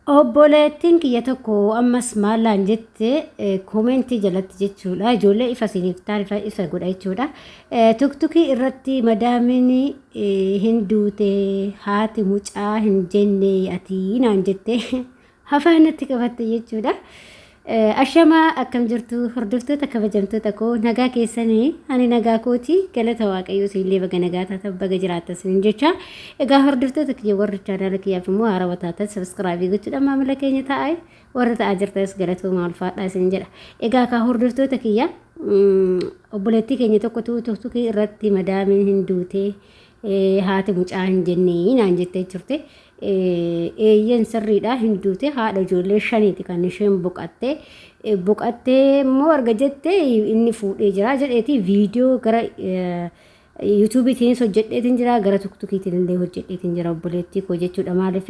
Obboleettiin kiyya tokko ammas maal naan jette koomentii jalatti jechuudha. Ijoollee ifa isiniif ta'an ifa ifa godha jechuudha. Tuktukii irratti madaamiin hin duute haati mucaa hin jenne ati naan jette afaan natti qabatte jechuudha. Ashamaa akkam jirtu hordoftoota kabajamtoota koo nagaa keessanii ani nagaa kooti galata waaqayyoo isinillee baga nagaa taatan baga jiraattan isinin jecha egaa hordoftoota kiyya warri chaanaala kiyyaaf immoo haarawaa taatan sabiskiraabii gochuudhaan maamila keenya ta'aa warra ta'aa jirtanis galatooma ulfaadhaa isin jedha egaa kaa hordoftoota kiyya obboleettii keenya tokko tuktukii irratti madaamiin hin duutee haati mucaa hin jennee naan jettee turte. Eeyyeen sirriidha hin duute haadha ijoollee shaniiti kan isheen boqatte. Boqattee immoo erga jette inni fuudhee jira jedheeti viidiyoo gara yuutuubiitiinis hojjedheetiin jira gara tuktukiitiin illee hojjedheetiin jira obboleettii koo jechuudha maaliif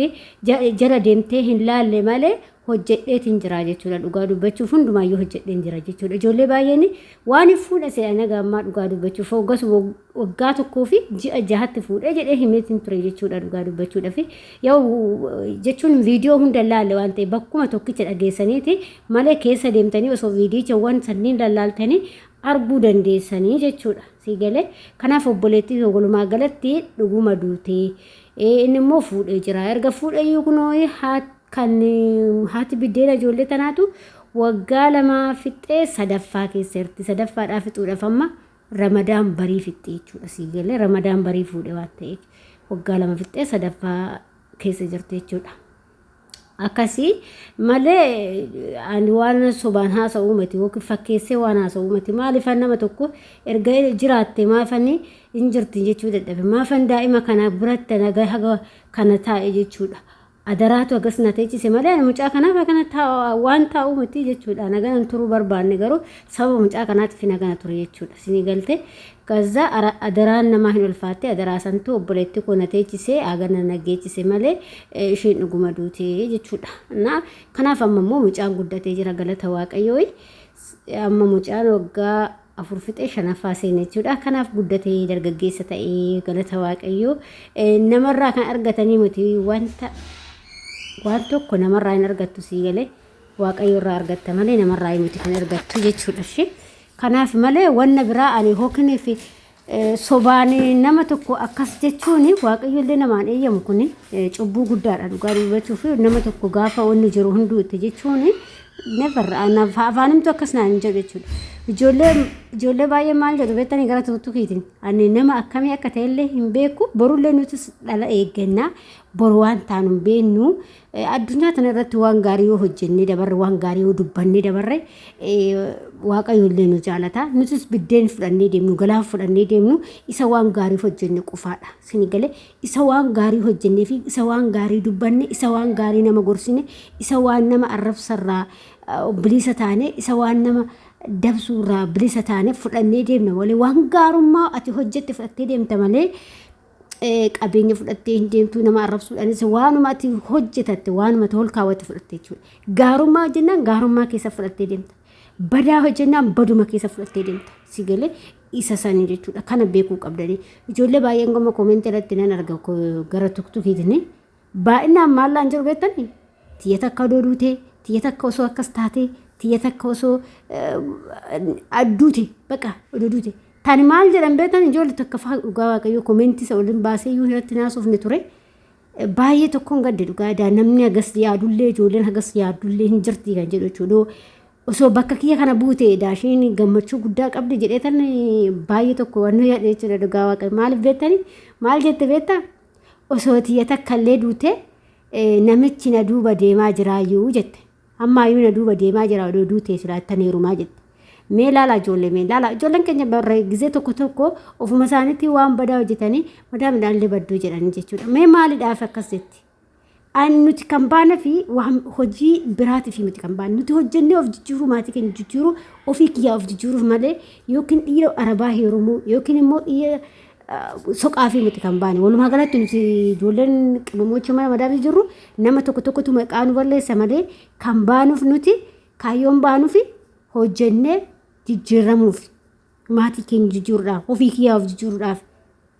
jala deemtee hin laalle malee hojjedheetiin jira jechuudha dhugaa dubbachuuf hundumaayyuu hojjedheen jira jechuudha ijoollee baay'een waan hin fuudha se'an haga ammaa dhugaa dubbachuuf hoggas waggaa tokkoo fi ji'a jahatti fuudhee jedhee himeetiin ture jechuudha dhugaa dubbachuudhaaf yoo jechuun viidiyoo hunda laalle waan ta'e bakkuma tokkicha dhageessaniiti malee keessa deemtanii osoo viidiyicha waan sanniin lallaaltanii arguu dandeessanii jechuudha sii galee kanaaf obboleettii walumaa galatti dhuguma duutee inni immoo fuudhee jira erga fuudheeyyuu kunoo Kan haati biddeena ijoollee tanaatu waggaa lamaa fixxee sadaffaa keessa jirti. Sadaffaadhaa fixuudhaaf amma ramadaan barii fixxee jechuudha. Sii galee ramadaan barii fuudhe waan ta'eef waggaa 2 fixxee sadaffaa keessa jirti jechuudha. Akkasii malee ani waan sobaan haasa'uu miti yookiin fakkeessee waan haasa'uu miti. Maaliifan nama tokko erga jiraatte maafan hin jirti jechuu dadhabe. Maafan daa'ima kana biratti nagaa haga kana taa'e jechuudha. Adaraatu akkas na teechise malee ani mucaa kanaaf akkana waan taa'u miti jechuudha. Nagana turuu barbaanne garuu sababa mucaa kanaatiif nagana ture jechuudha. Isinii galte kaza adaraan namaa hin ulfaatte adaraa santu obboleetti koo na teechise hagana na geechise malee isheen dhuguma duute jechuudha. Na kanaaf amma immoo mucaan guddatee jira galata waaqayyoo. Amma mucaan waggaa 4 fixee shanaffaa seene jechuudha. Kanaaf guddatee dargaggeessa ta'ee galata waaqayyoo namarraa kan argatanii miti wanta waan tokko namarraa hin argattu sii galee waaqayyo irraa argatta malee namarraa miti kan argattu jechuudha ishee. Kanaaf malee wanna biraa ani hoknii fi sobaan nama tokko akkas jechuun waaqayyo illee namaan eeyyamu kun cubbuu guddaadha dhugaa dubbachuuf nama tokko gaafa wanni jiru hunduu itti jechuun never afaanimtu akkas naan hin jedhu jechuudha. Ijoollee ijoollee baay'ee maal jedhu beektanii gara tuttukiitiin ani nama akkamii akka ta'ellee hin beeku borullee nutis dhala eeggannaa boru waan taanu hin beeknu Addunyaa tana irratti waan gaarii yoo hojjennee dabarre, waan gaarii yoo dubbannee dabarre, Waaqayyo illee nu jaalata. Nutis biddeen fudhannee deemnu, galaan fudhannee deemnu isa waan gaarii hojjenne qofaadha. Sini galee isa waan gaarii hojjennee fi isa waan gaarii dubbanne, isa waan gaarii nama gorsine, isa waan nama arrabsarraa bilisa taane, isa waan nama dabsuurraa bilisa taane fudhannee deemna malee waan gaarummaa ati hojjette fudhattee deemta malee qabeenya fudhattee hin deemtuu nama arrabsuudhaanis waanuma ati hojjetatte waanuma ati ol kaawwatte fudhatte jechuudha. Gaarummaa hojjennaan gaarummaa keessa fudhattee deemta. Badaa hojjennaan baduma keessa fudhattee deemta. Si galee isa sanii jechuudha. Kana beekuu qabdanii. Ijoollee baay'een goma koomentii irratti nan arga gara tuktukiitiin. Baay'inaan maallaan jiru beektanii? Tiyya takka odoo duutee, tiyya takka osoo akkas taatee, tiyya takka osoo duute baqa odoo duute. Tani maal jedhan beektan ijoollee takka faa dhugaa waaqayyoo komentii isa waliin baasee iyyuu irratti naasofne ture. Baay'ee tokkoon gadde dhugaa daa namni hagas yaadullee ijoolleen hagas yaadullee hin jirti kan jedhu jechuudha. Osoo bakka kiyya kana buute daashiin gammachuu guddaa qabdi jedhee tan baay'ee tokko waan yaadhe jechuudha dhugaa waaqayyo. Maaliif beektani? Maal jette beektaa? Osoo tiyya takka illee duute namichi na duuba deemaa jiraayyuu jette. Ammaayyuu na duuba deemaa jira odoo duutee silaa ittan heerumaa jette. Mee laalaa ijoollee mee laalaa ijoolleen keenya barra gizee tokko tokko ofuma isaaniitti waan badaa hojjetanii madaamidhaan illee badduu jedhanii jechuudha. Mee maalidhaaf akkas jetti? An nuti kan baana fi waan hojii biraatiif miti kan baane nuti hojjennee of jijjiiruu maatii keenya jijjiiruu ofii kiyyaa of jijjiiruuf malee yookiin dhiira arabaa heerumuu yookiin immoo dhiira soqaafii miti kan baane. Walumaa galatti nuti ijoolleen qimamocha mana madaamii jirru nama tokko tokkotu maqaa nu balleessa malee kan baanuuf nuti kaayyoon baanuuf hojjennee jijjiiramuuf maatii keenya jijjiiruudhaaf ofii kiyyaa of jijjiiruudhaaf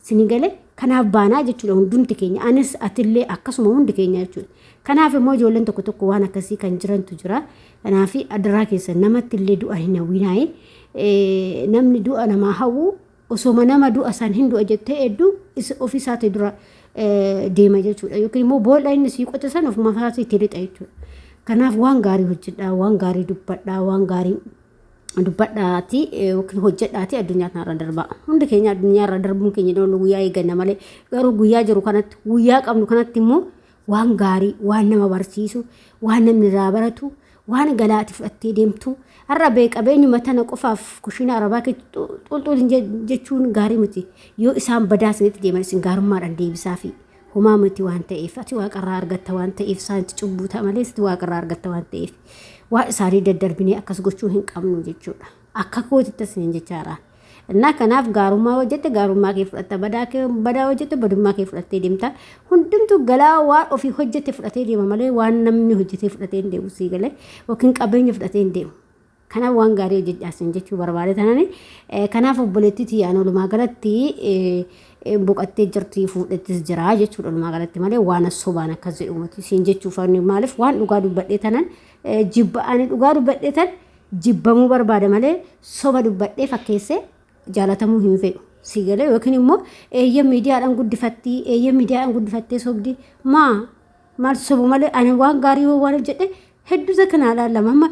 sini galee Kanaaf baanaa jechuudha hundumti keenya. Anis atillee akkasuma hundi keenya jechuudha. Kanaaf immoo ijoolleen tokko tokko waan akkasii kan jirantu jira. Kanaaf adaraa keessa namatti illee du'a hin hawwinaayi. Namni du'a namaa hawwu osoma nama du'a san hin du'a jettee hedduu ofii isaatii dura deema jechuudha. Yookiin immoo boolla inni sii qote san ofuma isaatii itti lixa jechuudha. Kanaaf waan gaarii hojjedhaa, waan gaarii dubbadhaa, waan gaarii dubbadhaati yookiin hojjedhaati addunyaa kanarra darbaa. Hundi keenya addunyaa irra darbuun keenya doolu guyyaa eegganna malee garuu guyyaa jiru kanatti guyyaa qabnu kanatti immoo waan gaarii, waan nama barsiisu, waan namni irraa baratu, waan galaati fudhattee deemtu. Har'a bee qabeenyuma tana qofaaf kushiina arabaa keessa xulxul jechuun gaarii miti. Yoo isaan badaa isinitti deeman isin gaarummaadhaan deebisaafi. Homaa miti waan ta'eef ati waaqarraa argatta waan ta'eef isaanitti cubbuu ta'a malee ati waaqarraa argatta waan ta'eef waan isaanii daddarbinee akkas gochuu hin qabnu jechuudha. Akka kootitti isiniin jechaadha. Innaa kanaaf gaarummaa hojjette gaarummaa kee fudhatta badaa kee badaa hojjette badummaa kee fudhattee deemta. Hundumtuu galaa waan ofii hojjette fudhatee deema malee waan namni hojjetee fudhatee hin deemu sii galee yookiin qabeenya fudhatee hin deemu. Kanaaf waan gaarii hojjedhaa isin jechuu barbaade tanani. Kanaaf obboleettii tiyyaan walumaa galatti boqattee jirti fuudhettis jira jechuudha walumaa galatti malee waan sobaan akkas jedhu miti isin jechuuf ani maaliif waan dhugaa dubbadhee tanan jibba ani dhugaa dubbadhee tan jibbamuu barbaada malee soba dubbadhee fakkeessee jaalatamuu hin fedhu. Si galee yookiin immoo eeyya miidiyaadhaan guddifattii eeyya miidiyaadhaan guddifattee sobdi maa maal sobu malee ani waan gaarii yoo waan hojjedhe hedduu takka naa laalama amma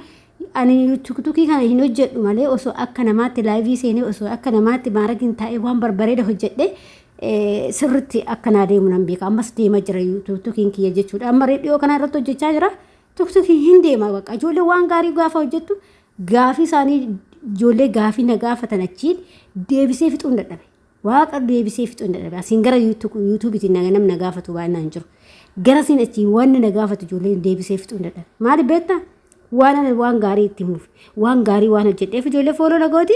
ani tuktukii kana hin hojjedhu malee osoo akka namaatti laayivii seenee osoo akka namaatti maaragiin taa'ee waan barbareeda hojjedhe sirritti akka naa deemu nan beeka ammas deema jira tuktukiin kiyya jechuudha amma reedhiyoo kana irratti hojjechaa jira tuktukiin hin deema bakka ijoollee waan gaarii gaafa hojjettu gaafii isaanii ijoollee gaafii na gaafatan achiin deebisee fixuun dadhabe. Waaqa deebisee fixuu hin dadhabe. Asiin gara yuutuubiitiin namni na gaafatu baay'inaan hin jiru. Gara siin achii wanni na gaafatu ijoolleen deebisee fixuu hin dadhabe. Maali beektaa? Waan ani waan gaarii itti himuuf waan gaarii waan hojjedheef ijoollee fooloo na gooti.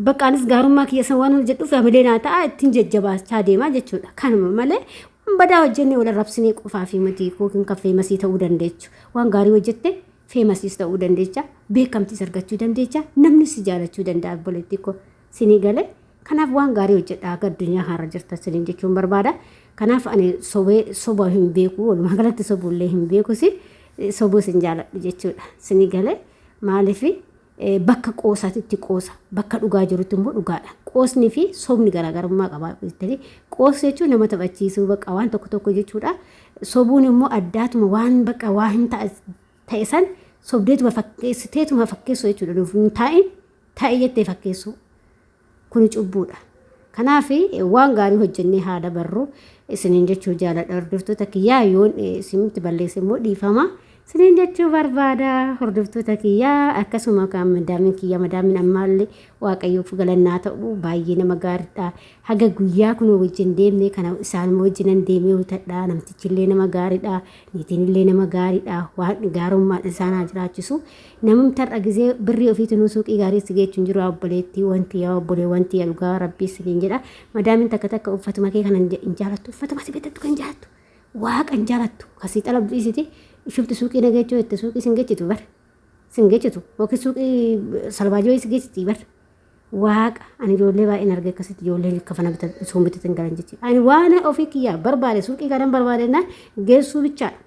Bakka anis gaarummaa kiyya san waan hojjedhuuf hamilee naa ta'a ittiin jajjabaachaa deemaa jechuudha. Kanuma malee waan badaa hojjennee wal arrabsinee qofaa fi miti yookiin kan feemasii ta'uu dandeechu. Waan gaarii hojjette feemasiis ta'uu dandeecha, beekamtiis argachuu dandeecha, namni si jaalachuu danda'a obboleettii koo. Sinii galee kanaaf waan gaarii hojjedha akka addunyaa kanarra jirtan siniin jechuun barbaada. Kanaaf ani sobee soba hin beeku walumaa galatti sobuullee hin beekusi sobuus hin jaaladhu jechuudha. Sinii galee maaliif bakka qoosaatitti qoosa bakka dhugaa jirutti immoo dhugaadha. Qoosni fi sobni garaagarummaa qaba jettanii qoos jechuun nama taphachiisuu bakka waan tokko tokko jechuudha. Sobuun immoo addaatuma waan bakka waa hin ta'e san sobdeetuma fakkeessiteetuma fakkeessuu jechuudha. Nuuf hin taa'in ta'i jettee fakkeessuu kuni cubbuudha. Kanaaf waan gaarii hojjennee haa dabarru isiniin jechuu jaaladha hordoftoota kiyyaa yoon isinitti balleesse immoo dhiifama isiniin jechuu barbaada hordoftoota kiyyaa akkasuma kan madaamiin kiyya madaamiin ammaallee waaqayyoof galannaa ta'u baay'ee nama gaariidha haga guyyaa kunoo wajjin deemne kana isaanuma wajjinan deemee hojjedha namtichillee nama gaariidha niitiinillee nama gaariidha waan gaarummaan isaan haa jiraachisu Namumti har'a gizee birrii ofiitinuu suuqii gaarii si geechu hin jiru yaa obboleettii wanti yaa obboleewwan tiyya dhugaa rabbii isiniin jedha madaamiin takka takka uffatuma kee kana hin jaalattu uffatuma si bitattu kan jaalattu waaqa hin jaalattu kasii xalabdu dhiisiti ishumti suuqii na geechuu jette suuqii sin geechitu bar sin geechitu yookiin suuqii salbaajoo si geechiti bar waaqa ani ijoollee baay'een arge akkasitti ijoolleen kafana bitatan bitatan galan jechuudha ani waan ofii kiyyaa barbaade suuqii kanan barbaade naan geessuu bichaadha.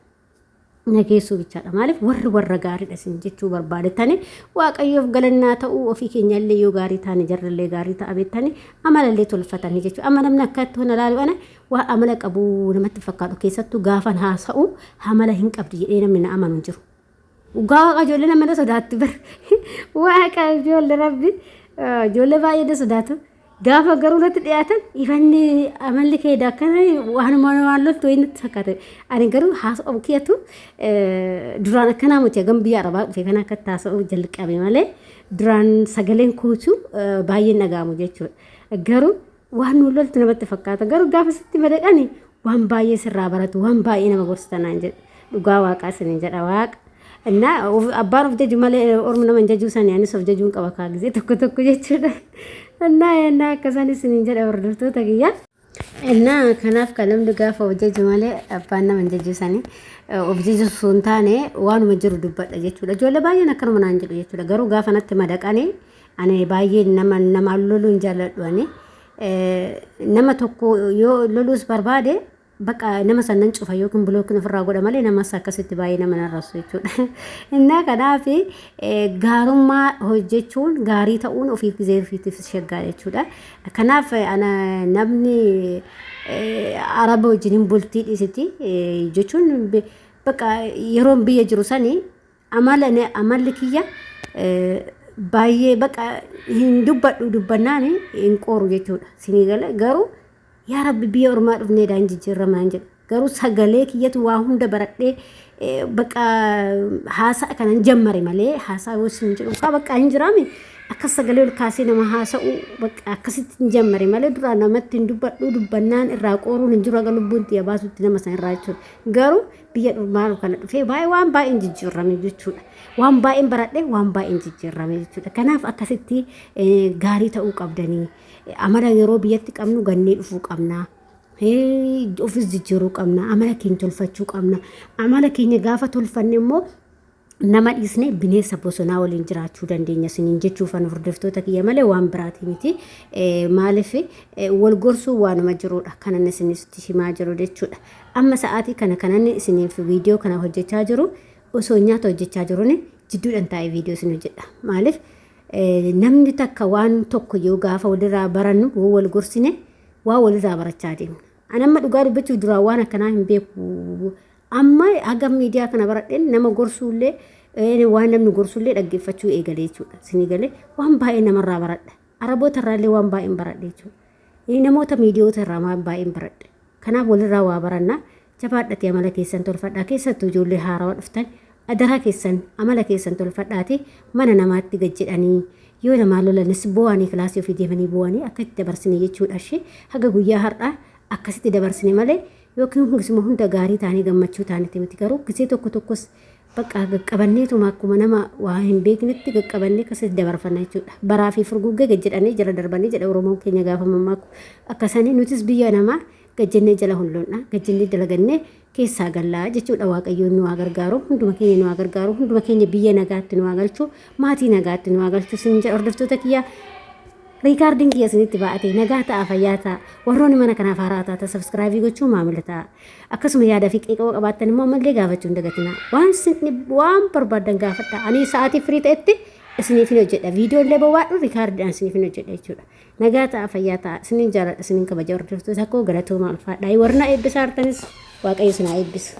Nageessuu bichaadha. Maaliif warri warra gaariidha isin jechuu barbaadetani waaqayyoof galannaa ta'uu ofii keenyallee yoo gaarii taane jarrillee gaarii ta'a beektani amalallee tolfatanii jechuudha. Amma namni akka itti hona laalu ana waa amala qabu namatti fakkaatu keessattuu gaafan haasa'u amala hin qabdi jedhee namni na amanu hin jiru. Dhugaa waaqa ijoollee nama na sodaatti bar. Waaqa ijoollee rabbi ijoollee baay'ee na sodaatu. Gaafa garuu natti dhiyaatan ifanni amalli kee akkana waanuma waan loltu wayii natti fakkaate. Ani garuu haasa'u kiyatu duraan akkanaa miti hagam biyya arabaa dhufe kana akka haasa'u jalqabe malee duraan sagaleen kootu baay'een dhaga'amu jechuudha. Garuu waan nu loltu namatti fakkaata. Garuu gaafa sitti madaqani waan baay'ee sirraa baratu waan baay'ee nama gorsita naan jedhu. Dhugaa waaqaa isiniin jedha waaqa. Innaa abbaan of jaju malee ormi nama hin jajuu sani anis of jajuun qaba kaa gisee tokko tokko jechuudha. Innaa innaa akkasan isiniin jedha hordoftoota kiyya. Innaa kanaaf kan namni gaafa of jaju malee abbaan nama hin jajuu sani of jaju osoo hin taane waanuma jiru dubbadha jechuudha. Ijoollee baay'een akkanuma naan jedhu jechuudha. Garuu gaafa natti madaqanii ani baay'ee nama namaan loluu hin jaalladhu ani. Nama tokko yoo loluus barbaade bakka nama san nan cufa yookiin bilookiin ofirraa godha malee namas akkasitti baay'ee nama narrasu jechuudha. Innaa kanaaf gaarummaa hojjechuun gaarii ta'uun ofiif gizee ofiitiif shaggaa jechuudha. Kanaaf ana namni araba wajjin hin bultii dhiisiti jechuun bakka yeroon biyya jiru sanii amala amalli kiyya baay'ee bakka hin dubbadhu dubbannaan hin qooru jechuudha. Sinii gala garuu yaa rabbi biyya ormaa dhufnee daan jijjiirramaan jedha. Garuu sagalee kiyyatu waa hunda baradhee bakka haasa'a kanan jammare malee haasaa yoo isin jedhu kaa bakka hin jiraame akkas sagalee ol kaasee nama haasa'u bakka akkasitti hin jammare malee duraa namatti hin dubbadhu dubbannaan irraa qooruun hin jiru haga lubbuun xiyya baasutti nama san irraa jechuudha. Garuu biyya dhufmaa kana dhufee baay'ee waan baay'een jijjiirrame jechuudha. Waan baay'een baradhe waan baay'een jijjiirrame jechuudha. Kanaaf akkasitti gaarii ta'uu qabdanii amala yeroo biyyatti qabnu gannee dhufuu qabna. Ofis jijjiiruu qabna. Amala keenya tolfachuu qabna. Amala keenya gaafa tolfanne immoo nama dhiisnee bineensa bosonaa waliin jiraachuu dandeenya isiniin jechuufan hordoftoota kiyya malee waan biraati miti. Maaliif wal gorsuu waanuma jirudha kanan isinitti himaa jiru jechuudha. Amma sa'aatii kana kanan isiniif viidiyoo kana hojjechaa jiru osoo nyaata hojjechaa jiruun jidduudhaan taa'ee viidiyoo isin hojjedha. Maaliif namni takka waan tokko yoo gaafa walirraa barannu yoo wal gorsine waa walirraa barachaa deemna. Ani amma dhugaa dubbachuuf duraan waan akkanaa hin beeku. Amma haga miidiyaa kana baradheen nama gorsuullee waan namni gorsullee dhaggeeffachuu eegale jechuudha. Isinii galee waan baay'ee namarraa baradha. Araboota irraallee waan baay'een baradhe jechuudha. Namoota miidiyoota irraa waan baay'een baradhe. Kanaaf walirraa waa baranna. Jabaadhati amala keessan tolfadhaa. Keessattuu ijoollee haarawaa dhuftan adaraa keessan amala keessan tolfadhaati mana namaatti gad jedhanii yoo namaa lolanis boo'anii kilaasii ofii deemanii boo'anii akka itti dabarsine jechuudha ishee haga guyyaa har'aa akkasitti dabarsine malee yookiin gisuma hunda gaarii taanee gammachuu taanetti miti garuu gisee tokko tokkos bakka qaqqabanneetuma akkuma nama waa hin beeknetti qaqqabannee akkasitti dabarfanna jechuudha. Baraa fi furguggee gad jedhanii jala darbanii jedha Oromoon keenya gaafa mammaaku. Akkasanii nutis biyya namaa gad jennee jala holloonna gad jennee dalagannee keessaa gallaa jechuudha. Waaqayyoon nu haa gargaaru, hunduma keenya nu haa gargaaru, hunduma keenya biyya nagaatti nu haa galchu, maatii nagaatti nu haa galchu sin jedha hordoftoota kiyya. Riikaardiin kiyya isinitti baa'ate nagaa ta'a fayyaa ta'a. Warroonni mana kanaaf haaraa taatan sabskraayibii gochuu maamila ta'a. Akkasuma yaada fi qeeqa qabaattan immoo ammallee gaafachuu hin dagatinaa. Waan isin waan barbaaddan gaafadha. Ani sa'aatii firii ta'etti isiniif hin hojjedha. Viidiyoo illee bobaadhu riikaardiidhaan isiniif hin hojjedha jechuudha. Nagaa ta'a fayyaa ta'a. Isinin jaaladha isinin kabaja hordoftoota koo galatooma ulfaadha. Warra na eebbisaa jirtanis Waaqayyo isin haa eebbisu.